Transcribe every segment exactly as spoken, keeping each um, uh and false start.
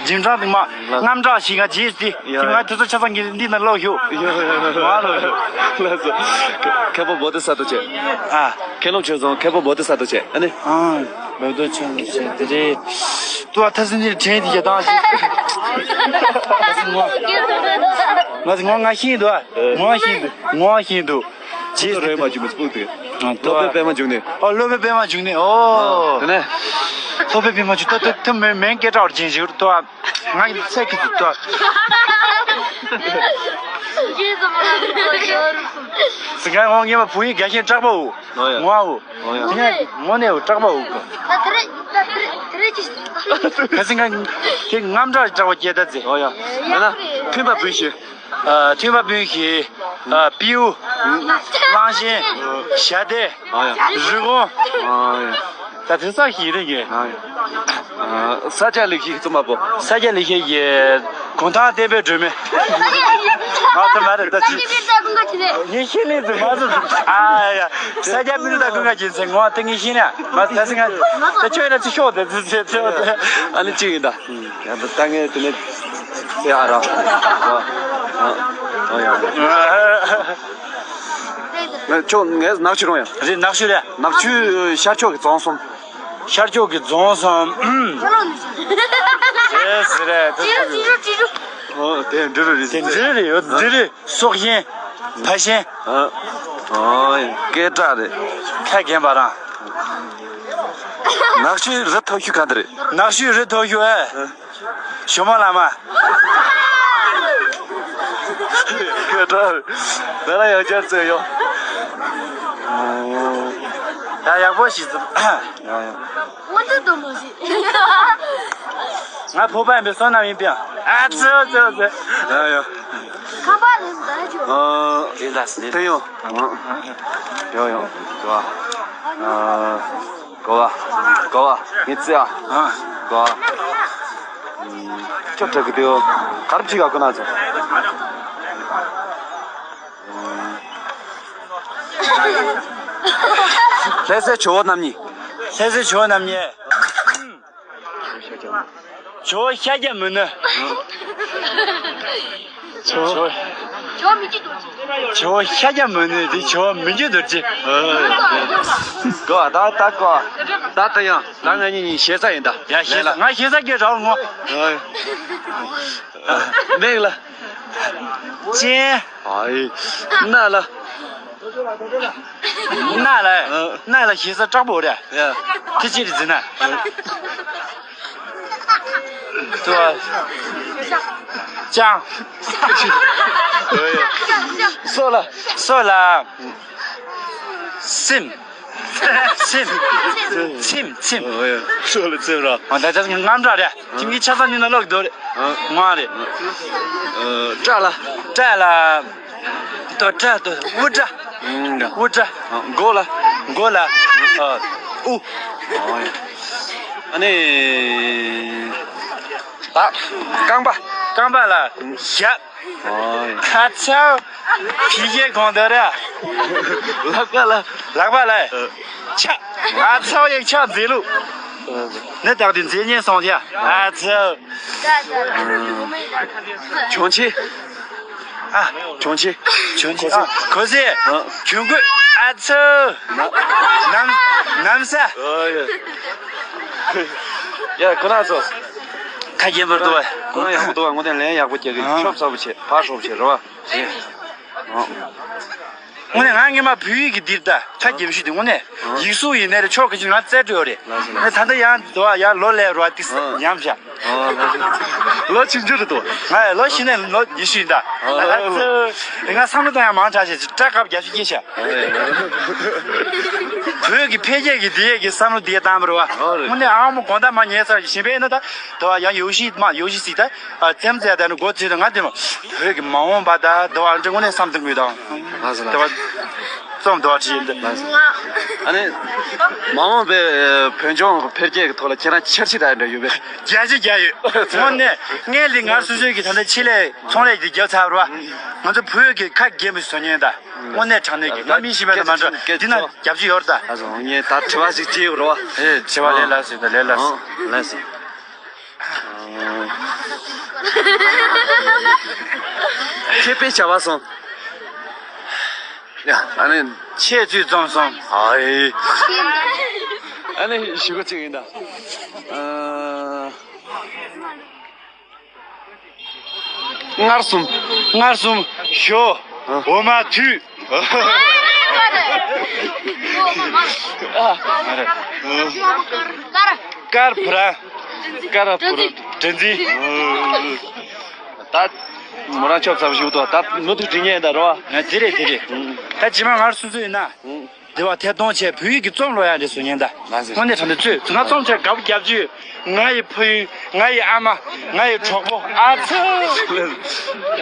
རྗེས་འབྲང་དུ་མ་རྔམ་སྐྲག་ཞིག་ང་རྗེས་ཏེ་ཡ་ང་ཡ། དུས་ཚོད་ཆ་ཚང་གི་འདི་ན་ལོག་ཤོག་ཡ་ཡ་ཡ། ང་ལོག་ཤོག་ལགས་སོ། མཁན་པོ་བོ་དྷི་ས་ཏྭ་བྱས། ཨ། མཁན་སློབ་ཆོས་རྫོང་མཁན་པོ་བོ་དྷི་ས་ཏྭ་བྱས་ཨ་ནི། ཨ། བོ་དྷི་ས་ཏྭ་བྱས་དེ་རེད། ཏུ་ཨ་ཐ་སི་ནི་དྲན་དེ་ཡ་དང་ཞིག་ང་ང་ང་ཤེས་འདུག་ང་ཤེས་འདུག་ང་ཤེས་འདུག་ཇི་རེ་མ་བྱུང་མི་སྤུག་དེ། སློབ་དཔོན་པད་མ་འབྱུང་གནས། ཨོ་སློབ་དཔོན་པད་མ་འབྱུང་གནས་ཨོ། དེ་ནས། སློབ་དཔོན་པད་མ་འབྱུང་ད་ད་ད་མེ་མེན་སྐད་གྲགས་ཅན་ཞིག་ཏོ། ང་ཚེ་གི་ཏོ། སི་ག་ངོ་ངེ་མ་བུ་ཡི་རྒྱ་ཤན་གྲགས་པའོ། ཨོ་ཡ། ངོ་ཨོ། ཨོ་ཡ། དེ་ནས་ངོ་ནས་གྲགས་པའོ། ད་དེ་རེད་ད་དེ་རེད་དེ་རེད་ཅི། ད་སི་ག་དེ་རྔམ་སྐྲག་གྲགས་པ་སྐྱེ་ད་ཚེ། ཨོ་ཡ། ཡ་ཡ། མཐུན་པ་བུ་ཞིག་ཨ། ཐོས་པ་པོའི་གི་ཨ། སྤྲེའུ། གླང་ཆེན། ཞྭ་དེ། ཨ་ཡ། རི་བོང་། ཨ་ཡ། ད་དེ་ས་ཞིག་རེད་གི་ཨ་ཡ། ཨ། ས་སྐྱ་ལེགས་བཤད་རྩོམ་པ་པོ། ས་སྐྱ་ལེགས་བཤད་ཀྱི་གུང་ཐང་བསྟན་པའི་སྒྲོན་མེ། ང་ད་མ་རེད་ད་ཅི། ངས་ཤེས་ལེ་ཟེར་མ་ཟེར། ཨ་ཡ། ས་སྐྱ་པཎྜི་ཏ་ཀུན་དགའ་རྒྱལ་མཚན་ངོ་ད་ངས་ཤེས་ན་མ་ད་སེ་ང་ད་ཁྱོད་ན་ཅི་ཤོག་དེ་ཚེ་ཚེ་ཨ་ནི་ཅི་ཡིན་ད། ཡང་ད་ལྟ་ངས་དེ་ནས་ཟེར་ཨ་ར། ཨ་ཡང་། ངས་ཁྱོད་ངས་ནག་ཆུ་རོང་ཡང་། རེད་ནག་ཆུ་རེད། ནག་ཆུ་ཤར་ཕྱོགས་ཀྱི་རྫོང་གསུམ། ཤར་ཕྱོགས་ཀྱི་རྫོང་གསུམ། རེད་ཟེར་རེད། ཨོ་དེ་འབྲི་རུ་རེད། དེ་འབྲི་རུ་རེད་འབྲི་རུ། སྲོག་ཤིང་། ཕ་ཤིང་། ཨ། ཨོ་སྐད་གྲགས་རེད། ཁ་རྒན་པ་རང་། ནག་ཆུའི་རི་མཐོ་ཤོས་ག་འདི་རེད། ནག་ཆུའི་རི་མཐོ་ཤོས་ཨེ། ཞོ་མོ་བླ་མ། སྐད་གྲགས་རེད། ད་ལ་ཡང་བསྐྱར་བཙལ་ཡོང་། ད་ཡག་པོ་ཞིག་འཛོམས། ཡང་ཡང་། ང་ཕོ་པ་ཡིན་པའི་བསོད་ནམས་ཡིན་པས། ཨ་ཙི་ཙི་ཙི། ཡང་ཡང་། ཁ་པར་ལས་མ་བྱུང་། ཨ། ཡིན་ད་སི་ནི། དེ་ཡོང་། ཡོང་ཡོང་། གོ་བ། ཨ། གོ་བ། གོ་བ། ངས་བརྩི་ཨ། གོ་བ། ཁྱོད་དྲག་གི་དེའོ། གར་ཕྱི་ག་ཀུ་ན་ཚོ། ལྷ་སའི་ཇོ་བོ་རྣམ་གཉིས། ལྷ་སའི་ཇོ་བོ་རྣམ་གཉིས། ཇོ་བོ་ཤཱཀྱ་མུ་ནེ། ཇོ་བོ། ཇོ་བོ་ཤཱཀྱ་མུ་ནེ་དེ་ཇོ་བོ་མི་འགྱུར་རྡོ་རྗེ། གོ་ད་ད་གོ་ད་ད་ཡང་ད་ང་གཉིས་གཉིས་ཞེ་ས་ཡིན་ད། ཡ་ཞེ་ས་ང་ཞེ་ས་སྐད་རག་ངོ་། མེད་ལ། ཅན། ཨའི། ན་ལ། ན་ལ། ཨ། ན་ལ་ཞེ་ས་དྲག་པོ་རེད། ཡ། དེ་ཅི་རེད་ཟེར་ན། ཏུ། ཅང་། སོ་ལ། སོ་ལ། སིམ། ཚིམ། ཚིམ་ཚིམ། ཨོ་ཡ། ཤོ་ལ་ཚིམ་ར། ཨ་ད་ཅག་རྔམ་དྲག་རེད། ཁྱིམ་གྱི་ཆ་ཚང་ཉིན་ལ་ལོག་འདོར། ཨ། ང་རེད། ཨ། སྐྲ་ལ། སྐྲ་ལ། དོ་སྐྲ་དོ་དབུ་སྐྲ། ཨུ་སྐྲ། དབུ་སྐྲ། ཨ། མགོ་ལ། མགོ་ལ། ཨ། དབུ། ཨོ་ཡ། ཨ་ནི། ད། རྐང་པ། རྐང་པ་ལ། ཞབས། ཨོ་ཡ། ཁ་ཚ། ཕི་ཞེ་གང་དོ་ར། ལག་པ་ལ། ལག་པ་ལ། ཨ། ཆ། ཨ་ཚ་ཡེ་ཆ་མཛེས་ལུགས། ཨ། ནི་བདག་དེ་མཛེས་ཉེན་སོང་ཐལ། ཨ་ཚ། གྱོན་ཆས། ཨ། གྱོན་ཆས། གྱོན་ཆས། ཨ། གོས་ཟས། ཨ། གྱོན་གོས། ཨ་ཚ། ན། ནམ། ནམ་ས། ཨ་ཡ། ཡ་ཁོ་ན་ཚོ། ཁ་རྒྱན་པར་འདུག་བ། ཁོ་ན་ཡག་པོ་འདུག་བ། དངོས་གནས་ལན་ཡག་པོ་རྒྱག་གི། ཨ། ཤོབ་ཚ་པོ་བྱེད། ཕར་ཤོབ་བྱེད་རེད་བ། ཨ། དངོས་གནས་ང་སྔོན་མ་བོད་ཡིག་གི་འདིར་ད་ཁ་རྒྱབ་ཤུ་དེ་དངོས་གནས་ཡིག་གཟུགས་ཡིན་ནའི་རེད་ཆོག་གི་ཅིག་ང་བཙལ་འགྲོ་ཡོད་རེད། ལགས་སོ་ལགས་སོ། ད་ལྟ་ཡང་དུ་བ་ཡང་ལོ་ལས་རོ་ཏིས་ཨ། ཉམས་བཞག་ཨ་ལགས་སོ། ལོ་ཆུང་ཆུང་རེད་དོ། ང་ལོ་ཤི་ནས་ལོ་ཉི་ཤུ་ཡིན་ད། ཨ་ལགས་སོ། ང་བསམ་བློ་བཏང་ཡང་མང་དྲགས་བྱས་ཅིག་སྐྲ་དཀར་རྒྱབ་ཤུ་སྐྱེས་བཞག་བོད་ཀྱི་འཕེལ་རྒྱས་ཀྱི་དེ་ཡས་ཀྱི་བསམ་བློ་དེ་བཏང་བ་རེད་བ། ཨ་རེད། དངོས་གནས་ཨ་མ་དགོང་དག་མ་ཉལ་ཚར་གྱི་ཞིང་པའི་ནང་ད་དུ་བ་ཡང་ཡོ་ཤི་མ་ཡོ་ཤི་སི་ད། ཨ་ཙེམ་ཙེ་དང་ནི་འགོ་ཚུལ་དང་ང་དེ་མ་བོད་ཀྱི་མ་འོངས་པ་དང་དུ་བ་འདྲ་དངོས་གནས་བསམ་བཏང་དགོས་དང་། ལགས་སོ་ལགས། དུ་བ་རྩོམ་དུ་བ་བྲིས་ཡིན་འདི། ལགས་སོ། ཨ་ནི་མ་འོངས་པའི་བོད་ལྗོངས་འཕེལ་རྒྱས་ཀྱི་ཐོག་ལ་ཁྱེད་རང་འཆར་གཞི་དང་འདྲ་ཡོད་པས། རྒྱ་ཆེ་རྒྱ་ཡོད། དངོས་གནས་སྔོན་ལས་ང་སོ་སོའི་གི་ད་ལྟ་ཆེད་ལས་ཚོང་ལས་ཀྱི་རྒྱབ་ཚར་བ་རེད་བ། ང་ཚོ་བོད་ཀྱི་ཁ་རྒན་པོ་ཞིག་བཟོ་མཁན་ད། དངོས་གནས་དྲང་གནས་ཀྱི་ང་མི་ཤེས་པ་དང་མ་འདྲ་འདི་ན་རྒྱབ་ཀྱི་ཡོད་རེད་ད། ལགས་སོ། ངས་ད་དྲི་བ་ཞིག་བྱེད་ཡོད་རེད་བ། ཨེ་དྲི་བ་ལས་ལགས་སོ་ད་ལས་ལགས་སོ། ལགས་སོ། ཁྱེད་དཔེ་བྱ་བ་སོང་། ཡ། ཨ་ནི། ཁྱེད་ཚོས་བཙོང་སོང་། ཨའི། ཨ་ནི་ཞུ་གི་གཅིག་ཡིན་ད། ཨ། མངར་གསུམ། མངར་གསུམ། ཞོ། ཨ། འོ་མ་དུས། ཨ། དཀར་བུ་ར། དཀར་བུ་ར། དྲན་འཛིན། ད་མོ་རང་ཆོབ་ཚ་པོ་ཞིག་འདུག་ད་མུ་མཐུད་འགྲིག་ཉན་ད་རོ། ཨ། དེ་རེད་དེ་རེད། ད་རྗེས་མ་མངར་གསུམ་ཚོ་ཡིན་ན། དེ་བ་ཐད་གཏོང་བྱས་བོད་ཡིག་གི་རྩོམ་ཀློག་ཡག་འདི་བཟོ་ཉན་ད། ལགས་སོ། དངོས་གནས་དྲང་གནས་ཚོས་ང་རྩོམ་བྱས་དགའ་པོ་བརྒྱབ་ཅིག་ང་ཡི་ཕ་ཡུལ། ང་ཡི་ཨ་མ། ང་ཡི་གྲོགས་པོ། ཨ་ཚ།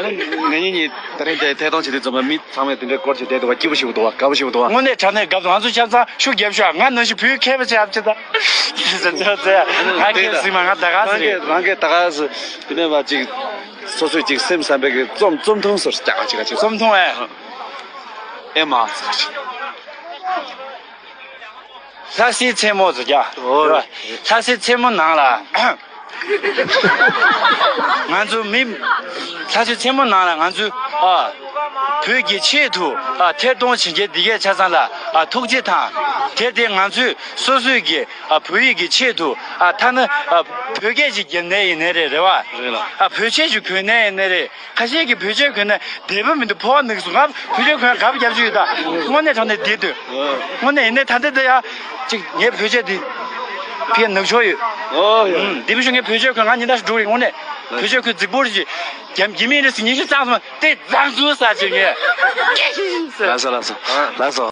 ང་གཉིས་གཉིས་ད་རིང་དེ་ཐད་གཏོང་བྱེད་དུས་ཙམ་པ་མི་ཚང་མས་དེ་འདྲའི་སྐོར་གྱི་བསྡད་འདུག་བ། སྐྱིད་པོ་ཞིག་འདུག་བ། དགའ་པོ་ཞིག་འདུག་བ། དངོས་གནས་དྲང་གནས་དགའ་པོ། ང་ཚོ་ཆ་ཚང་ཤུགས་རྒྱབ་ཤོག་ང་ནང་བཞིན་བོད་ཡིག་མཁས་པ་ཆགས་ཡག་ཅིག་ད། ང་ཁྱེད་ཟིན་མ་ང་ད་ག་ཟེར། རང་གིས་རང་གིས་ད་ག་ཟེར། དེ་ནས་བ་ཅིག་སོ་སོས་ཅིག་སེམས་བསམ་པའི་གི་རྩོམ་རྩོམ་ཐུང་ཟེར་ཀྱང་ཅིག་ཅིག་རྩོམ་ཐུང་ཨེ། ཨེ་མ། ལྷ་སའི་མཚན་མོ་ཟེར་ཀྱང་། ཨོ། ལྷ་སའི་མཚན་མོ་ནང་ལ། ང་ཚོ་མི། ལྷ་སའི་མཚན་མོ་ནང་ལ་ང་ཚོས། ཨ། བོད་ཀྱི་ཆེད་དུ། ཨ། ཐད་གཏོང་བྱེད་མཁན་འདི་གས་ཆ་ཚང་ལ། ཨ། ཐུགས་རྗེ་དང་། དེ་དེ་ང་ཚོས་སོ་སོའི་གི། ཨ། བོད་ཡིག་གི་ཆེད་དུ། ཨ། ཐ་ན། ཨ། བོད་སྐད་ཅིག་བརྒྱབ་ནའི་ཡིན་ནའི་རེད། རེད་བ། རེད་ལ། ཨ། བོད་ཆས་ཅིག་གོན་ནའི་ཡིན་ནའི་རེད། ཁ་ཤས་ཀྱིས་བོད་ཆས་གོན་ན་བདེ་པོ་མི་འདུག་ཕོ་བ་ནག་སོང་། ང་བོད་ཆས་གོན་ཡག་དགའ་པོ་བརྒྱབ་ཅིག་ཡོད་ད། དངོས་གནས་དྲང་གནས་བདེ་འདུག་དངོས་གནས་ཡིན་ནའི་ད་ལྟ་འདི་ཡ། ཅིག་ངའི་བོད་ཆས་འདི་ཕ་གིར་ནག་ཕྱོགས་ཡོད། ཨོ་ཡ། ཨུམ། འདི་མི་ཤོང་། ངའི་བོད་ཆས་གོན་ང་ཉིན་ལྟར་འགྲོ་རེད། དངོས་གནས་བོད་ཆས་གོན་རྫིག་པོ་རེད་ཅིག་རྒྱ་རྒྱ་མི་རེད་ཟེར། ཉིན་ཤས་ཙམ་སོང་སྟེ་རྫང་འཛུལ་ས་ཅིག་ངས། ལགས་སོ་ལགས་སོ་ལགས་སོ།